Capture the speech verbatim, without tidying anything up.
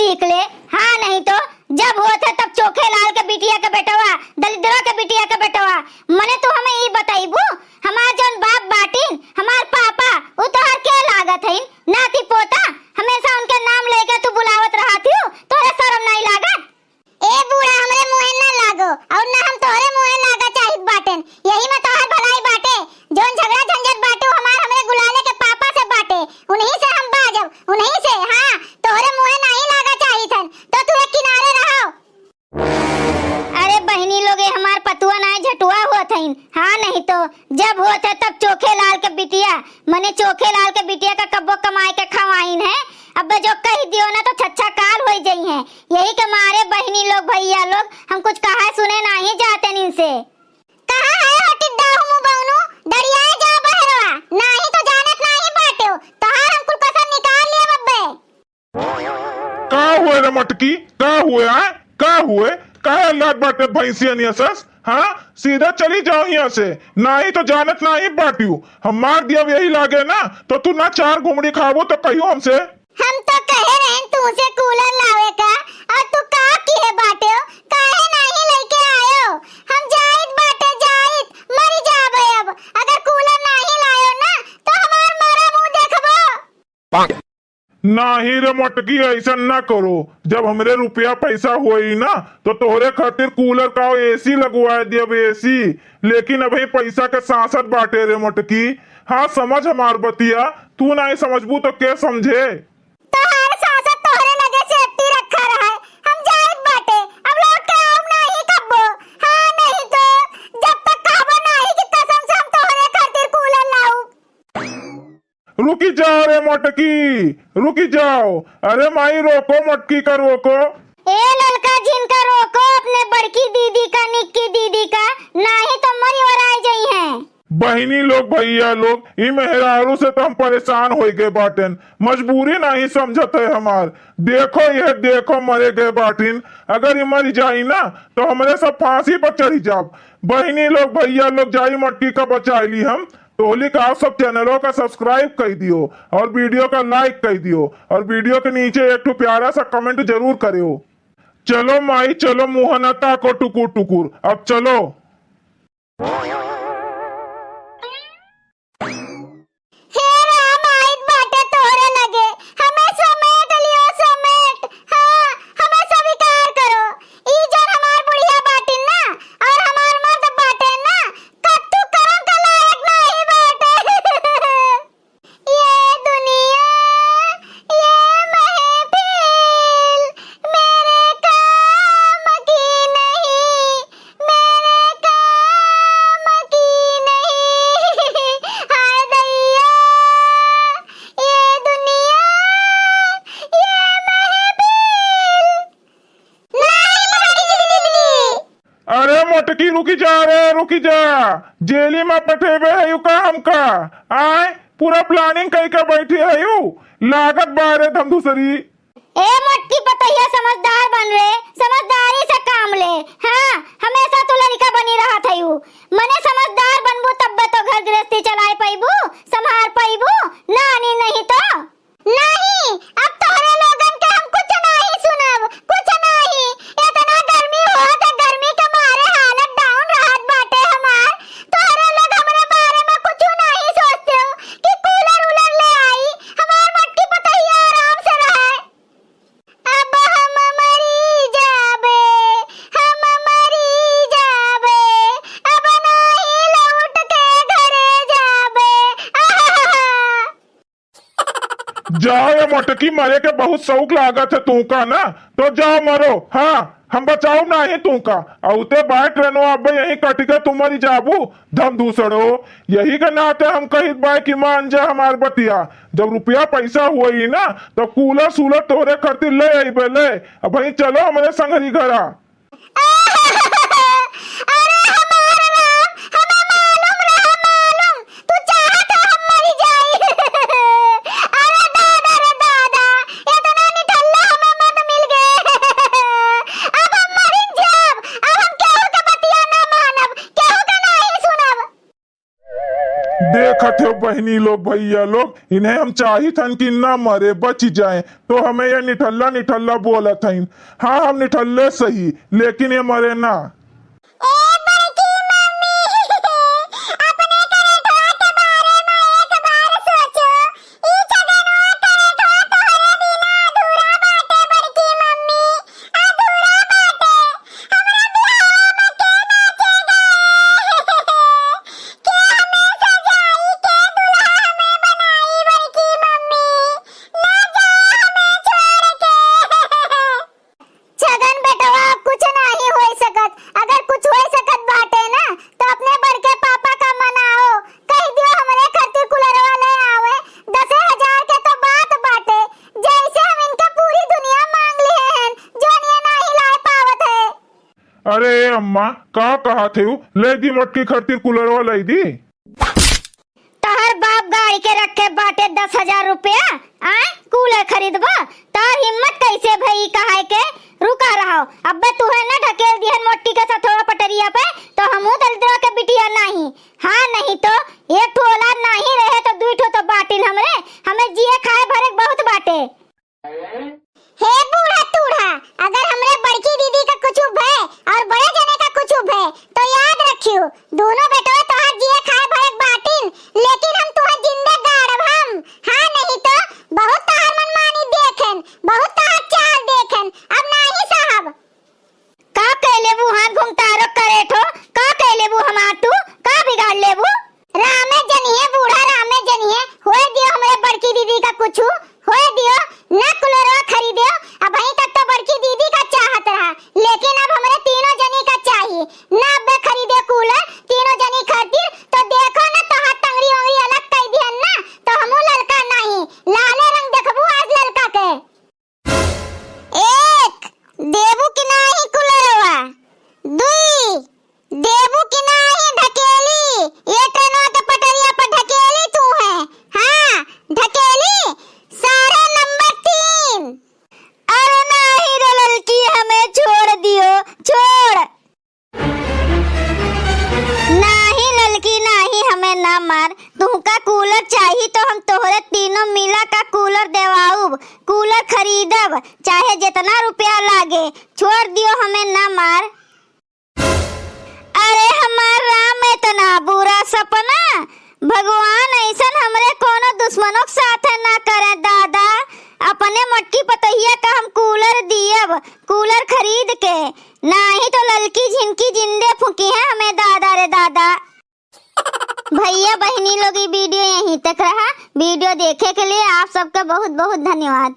सीख ले। हाँ, नहीं तो जब होत है तब चोखे लाल के बिटिया के बेटवा, दलिद्रा के बिटिया के बेटवा। मने तू हमें ई बताइबू, हमार जौन बाप बाटिन, हमार पापा, उ तोहार के लागत हईन? नाती पोता, हमेशा उनके नाम लेके तू बुलावत रहत हियो, तोहरे शरम नाहीं लागत? ए बूढ़ा, हमरे मुँहे ना लागो, अउर ना हम तोहरे मुँहे लागा चाहित बाटेन। यही में तोहार भलाई बाटे। जौन झगड़ा झंझट बाटे, उ हमार हमरे गुलाले के पापा से बाटे। उन्हीं से हम बाजब, उन्हीं से। हाँ, तोहरे मुँहे नाहीं लागा चाहित हन, तो तू एक किनारे रहो। अरे बहिनी लोग, ये हमार पतुआ नाहीं झटुआ होत हईन। हाँ, नहीं तो जब होत है तब चोखे लाल के बिटिया, मने चोखे लाल के बिटिया का कब्बो कमाए के खवाइन है। अब जो कहि दियो ना तो छच्छा काल होइ जइहैं। यही के मारे बहिनी लोग, भइया लोग, हम कुछ कहा सुने नाहीं जातेन इनसे। कहाँ है हो टिड्डा हूँ मुँह बौनू? दरियाए जा बहरवा, नाहीं तो जानत नाहीं बाटेउ, तोहार हम कुल कसर निकाल लिया बब्बे। का हुए रे मटकी? का हुए, आय? का हुए? काहे अल्लात बाटे भैंसिया नियसस? हाँ, सीधा चली जाओ हियाँ से, नाहीं तो जानत नाहीं बाटिउ, हम मार दियब यही लागे ना, तो तू ना चार घुमड़ी खाबो तो कहियो हमसे। हम तो कहे रहेन तुमसे कूलर लावे का, अउर तू का किहे बाटेउ? काहे नाहीं लइके आयो? हम जाइत बाटे, जाइत, मरि जाबे अब, अगर कूलर नाहीं लायो ना, तो हमार मरा मुँह देखबो। नाहीं रे मोटकी, अइसन ना करो। जब हमरे रुपया पैसा होई ना, तो तोहरे खातिर कूलर का एसी लगवाए दियब, एसी। लेकिन अबहीं पैसा के सांसत बाटे रे मोटकी। हाँ, समझ हमार बतिया, तू नाहीं समझबू तो के समझे? तोहार सांसत तोहरे लगे सेफ्टी रखा रहे। हम जाइत बाटे, अब लौट के आउब नाहीं कब्बो। हाँ, नहीं तो जब तक कहबो नाहीं कि कसम से हम तोहरे खातिर कूलर लाउब। रुकी जा रे मोटकी, रुकी जाओ। अरे माई, रोको मोटकी का, रोको। ए ललका झिनका, रोको अपने बड़की दीदी का, निक्की दीदी का, नाहीं तो मरी ओराई जइहैं। बहिनी लोग, भइया लोग, ई मेहरारू से तो हम परेशान होइ गए बाटेन, मजबूरी नाहीं समझत है हमार। देखो, यह देखो, मरे गए बाटिन। अगर ई मरि जाई ना, तो हमरे सब फांसी पर चढ़ी जाब। बहिनी लोग, भइया लोग, जाई मोटकी का बचाई ली हम। तोहली का आप सब चैनलों का subscribe कइ दियो और video का like कइ दियो और video के नीचे एक ठो प्यारा सा comment जरूर करियो। चलो माई, चलो, मुँह न ताको टुकुर टुकुर, अब चलो। हे राम, आइत बाटे तोहरे लगे, हमें समेट लियो, समेट। हाँ, हमें स्वीकार करो। ई जौन हमार बुढ़िया बाटिन ना, और हमार मर्द बाटे ना, कत्तू करम का लायक नाहीं बाटे। ये दुनिया, ये महफिल, मेरे काम की नहीं, मेरे काम की नहीं। हाय दैया, ये दुनिया, ये महफिल। नहीं, मोटकी दीदी। अरे मोटकी, रुकी जा रे, रुकी जा। जेली में पठेबे है यू का हमका? आय, पूरा planning कई के बैठी है यू। लागत बारे धमदूसरी। ए मोटकी पतोहिया, समझदार बन रे, समझदारी से काम ले। हाँ, हमेशा तू लड़का बनी रहत है यू। मने समझदार बनबू तब्बे तो घर गृहस्थी चलाए पइबू, संभाल पइबू, नानी नहीं तो। नहीं, अब तोहरे लोगन के हम कुछ नहीं सुनब, कुछ नहीं। इतना गर्मी होत है, गर्मी के मारे हालत down रहत बाटे हमार। तोहरे लोग हमरे बारे में कुछ नहीं सोचते हो कि कूलर उलर ले आई, हमार मोटकी पतोहिया आराम से रहे। अब हम मरी जाबे, हम मरी जाबे, अब नहीं लौट के घरे जाबे। आहा! जाओ, ये मोटकी, मरे के बहुत शौक लागत है तू का ना, तो जाओ मरो। हाँ, हम बचाउब नाहीं तू का। अउते बाय ट्रेनो अब यहीं कट के तू मरी जाबू, धमदूसड़ो। यही के नाते हम कहित बाय कि मान जा हमार बतिया। जब रुपया पैसा होई ना, तब कूलर सूलर तोहरे खातिर ले अइबे ले। अब वहीं चलो हमरे संगरी घरा। अरे हमार राम, हमें मालूम रहा, मालूम। तू चाहत है हम मरी जाई। अरे दादा रे दादा, इतना निठल्ला हमें मर्द मिल गए। अब हम मरिन जाब, अब हम केहू के बतिया ना मानब, केहू के नाही सुनब। देखत है तो बहिनी लोग, भइया लोग, इन्हें हम चाहित हन कि ना मरे, बच जाए, तो हमें ये निठल्ला निठल्ला बोलत हइन। हाँ, हम निठल्ले सही, लेकिन ये मरे ना। ए बड़की मम्मी, अपने करेठवा के बारे में एक बार सोचो। ई छगनवा करेठवा तोहरे बिना अधूरा बाटे बड़की मम्मी, अधूरा बाटे। हमरा बियाह में के नाचे गाए? के हमें सजाई, के दुल्हा हमें बनाई बड़की मम्मी? ना जाओ हमें छोड़ के। छगन बेटवा, अब कुछ नाही होई सकत। अगर कुछ होई सकत बाटे ना, तो अपने बड़के पापा का मनाओ, कह दियो हमरे खातिर कूलरवा ले आवे। दसे हजार के तो बात बाटे, जैसे हम इनका पूरी दुनिया मांग लिए हैं, जोन ये नाही लाए पावत है। अरे ए अम्मा, का कहत है? ले दी मोटकी खातिर कूलरवा, ले दी। तहर बाप गाड़ी के रखे बाटे दस हजार रुपया, आय, कूलर खरीदबो? तहर हिम्मत कैसे भई कहाए के? रुका रहो, अब्बे तुहे न ढकेल दिहन मोटकी के सथोड़ा पटरिया पे, तो हमहू दलिद्रा के बिटिया नाही। हाँ, नहीं तो एक ठो औलाद नाही रहे तो दुई ठो तो बाटिन हमरे, हमें जिए खाए भरे के बहुत बाटे। हे बूढ़ा तूढ़ा, अगर हमरे बड़की दीदी का कुछ भय और बड़े जने का कुछ भय, तो याद रखियो, दोनों बेटवा तोहार जिए खाए भरे बाटिन, लेकिन हम तुहे जिंदे गाड़ब हम। हाँ, नहीं तो बहुत तोहार मनमानी देखेन, बहुत तोहार चाल देखेन, अब नाही सहब। का कह लेबू हाथ घुमतारो करेठो? का कह लेबू हमार तू? का बिगाड़ लेबू? रामे जनिए बूढ़ा, रामे जनिए। होए दियो हमरे बड़की दीदी का कुछु, होए दियो। ना कूलरवा खरीदे, अबहीं तक तो बड़की दीदी का चाहत रहा, लेकिन अब हमरे तीनों जनी का चाही। ना अब्बे खरीदे कूलर तीनों जनी खातिर, तो देखो ना तोहार टंगड़ी ओंगड़ी अलग कई दिहन ना, तो हमू ललका नाही, लाले रंग देखबू आज ललका के। एक, देबू कि नाही कूलरवा? दुई, देबू कि नाही ढकेली? ये ट्रेनवा के पटरिया पर ढकेली तू है, हाँ, ढकेली। सारे नंबर तीन। अरे नाही रे ललकी, हमें छोड़ दियो, छोड़। नाही ललकी, नाही, हमें ना मार। तुहका कूलर चाही तो हम तोहरे तीनों मिला का कूलर देवाउब, कूलर खरीदब, चाहे जितना रुपया लागे। छोड़ दियो, हमें ना मार। अरे हमार राम, इतना बुरा सपना, भगवान ऐसन हमरे कोनो दुश्मनों के साथ ना करे दादा। अपने मोटकी पतोहिया का हम कूलर दियब, कूलर खरीद के, नाही तो ललकी झिनकी जिंदे फूकी है हमें दादा रे दादा। भैया बहिनी लोग, ई वीडियो यहीं तक रहा। वीडियो देखे के लिए आप सबका बहुत बहुत धन्यवाद।